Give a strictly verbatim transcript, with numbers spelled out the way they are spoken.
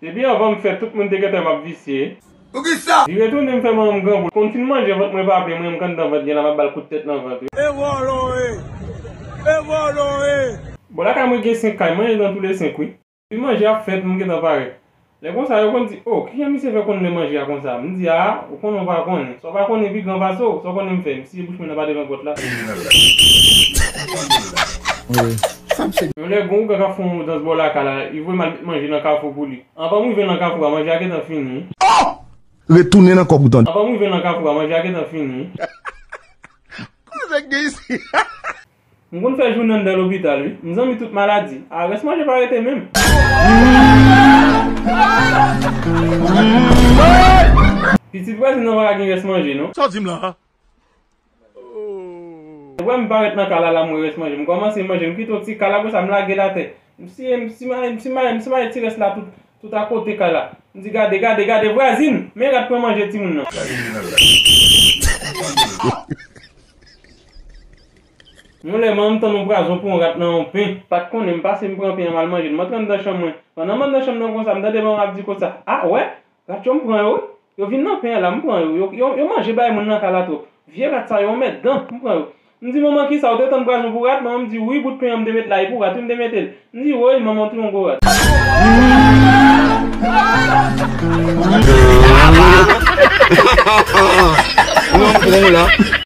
Depi anvan m fèt, tout moun te gentan wè m ap visye. Poukisa? Li retounen, m fè manman m granmoun. Konn fin manje, vant mwen pa plen, mwen menm k anndan vant, gen la m ap ba l kout tèt nan vant wi. E vòlò e! E vòlò e! Bon, lakay mwen gen senk kay, manje nan toulè senk wi. Epi manje ap fèt, m gentan parèt. Lè konsa, yo konn di, "O, kijan misye fè konn lè manje a konsa?" M di, "A, ou konnen ou pa konnen. Sa w pa konnen pi gran pase w, sa w konnen m fè, m siye bouch mwen nan pa devan pòt la." Yon lè, gen yon ougan k ap fè yon dans bò lakay la, li voye m al met manje nan kafou pou li. Anvan m rive nan kafou a, manje a gentan fini. Retounen nan kòk ou tande. Anvan m rive nan kafou a, manje a gentan fini. Koze k gen isi? M konn fè jounen anndan lopital wi. M zanmi tout maladi. A, rès manje pa rete menm. Pitit vwazin nan pa ka gen rès manje non. Sa w di m la a? Wè m parèt nan kay la, la m wè rès manje. M kòmanse manje, m kite yon ti kal, apre sa m lage l atè. M siye, m simaye, m simaye, m simaye ti rès la tout, tout akote kay la. M di, "Gade, gade, gade, vwazin! Men rat pran manje timoun nan." Yon lè, manman m tann yon pwazon pou yon rat nan yon pen. Pa t konnen, m pase, m pran pen an, m al manje l. M antre anndan chanm mwen. Pandan m anndan chanm nan konsa, m tande manman ap di konsa, "A, wè, rat yo m pran yo wi. Yo vin nan pen an la, m pran yo. Yo, yo, yo manje bay moun nan kay la twòp. Vye rat sa yo anmèdan, m pran yo." M di, "Manman, kisa, ou te tann pwazon pou rat?" Manman m di, "Wi, bout pen an m te met la, e pou rat wi m te mete l." M di, "Woy, manman, ou tou yon gwo rat." Non, m pran w la.